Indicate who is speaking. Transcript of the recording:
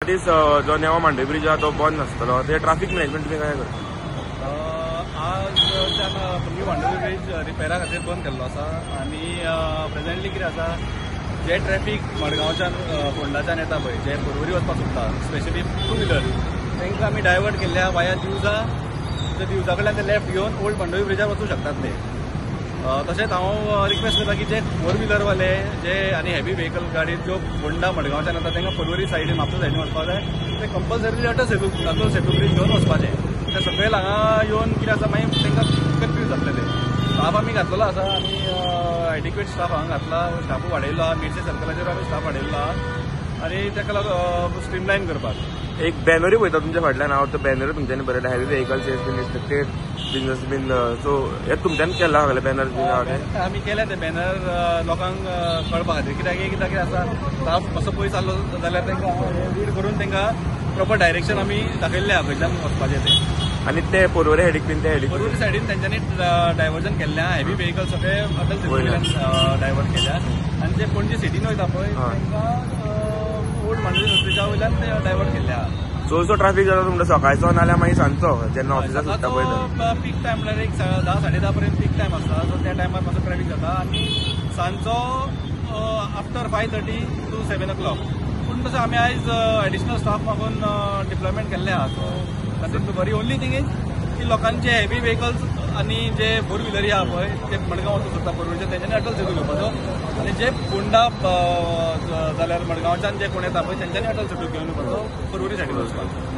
Speaker 1: दीस जो नेवा मांडवी ब्रिज आहा तो बंद आसतलो, ते ट्राफीक मॅनेजमेंट तुमी काय करता?
Speaker 2: आज न्यू मांडवी ब्रिज रिपेरा खातीर बंद केल्लो आसा आनी प्रेजेंटली कितें आसा, जे ट्रॅफीक मडगांवच्यान फोंडाच्यान येता पळय, जे पर्वरी वचपाक सोदता स्पेशली टू व्हिलर, तांकां आमी डायवर्ट केल्ले आहा वाया दिवजा. दिवजा कडल्यान ते लेफ्ट घेवन ओल्ड मांडवी ब्रिजार वचूं शकतात ते. तशेंच हांव रिक्वेस्ट करता की जे फोर व्हिलरवाले जे आनी हेवी व्हेकल गाडी ज्यो फोंडा मडगांवच्यान येता तांकां पर्वरी सायडीन म्हापसा सायडीन वचपाक जाय, ते कंपल्सरीली अटल सेतू ब्रीज घेवन वचपाचें. ते सगळे हांगा येवन कितें आसा मागीर तांकां कन्फ्यूज जातले. ते स्टाफ आमी घातलेलो आसा आनी एडिक्वेट स्टाफ हांगा घातला, स्टाफू वाडयलो आहा, मिरचे सर्कलाचेर आमी स्टाफ वाडयलो आहा आनी ताका लागून स्ट्रीमलायन करपाक.
Speaker 1: एक बॅनरूय पळयता तुमच्या फाटल्यान हांव, तो बॅनरूय तुमच्यांनी बरयला हेवी व्हेकल्स बीन रिस्ट्रिक्टेड बिजनस बीन, सो हे तुमच्यांनी केला सगळे बॅनर बीन?
Speaker 2: आमी केले ते बॅनर लोकांक कळपा खातीर, कित्याक कित्याक आसा स्टाफ मातसो पयस आसलो जाल्यार तांकां रीड करून तांकां प्रॉपर डायरेक्शन आमी दाखयल्लें आहा खंयच्यान वचपाचें तें.
Speaker 1: आनी ते पर्वरी हेडीक बीन, ते हेडीक
Speaker 2: पर्वरी सायडीन तेंच्यांनी डायवर्जन केल्लें आहा, हेवी व्हेकल सगळे अटल सेतू डायवर्ट केल्या आनी जे पणजे सिटीन वयता पळय तांकां ओल्ड मांडवी ब्रिजा वयल्यान ते डायवर्ट केल्ले आहा.
Speaker 1: चडसो ट्राफीक जाता तुमकां सकाळचो नाल्यार मागीर सांजचो जेन्ना ऑफिसाक सुट्टा पळय?
Speaker 2: पीक टायम म्हणल्यार एक 10 साडे 10 पर्यंत पीक टायम आसता, सो त्या टायमार मातसो ट्रॅफीक जाता आनी सांजचो आफ्टर 5:30 टू 7 o'clock. पूण तसो आमी आयज एडिशनल स्टाफ मागून डिप्लॉयमेंट केल्लें आहा, सो तातूंत बरी ओनली थींग is की लोकांचे हेवी व्हेकल्स आनी जे फोर व्हिलरी आहा पळय ते मडगांव वचूंक सोदता पर्वरीचे, तेंच्यांनी अटल सेतू घेवपाचो आनी जे फोंडा जाल्यार मडगांवच्यान जे कोण येता पळय तेंच्यांनी अटल सेतू घेवन येवपाचो पर्वरी सायडीन वचपाक.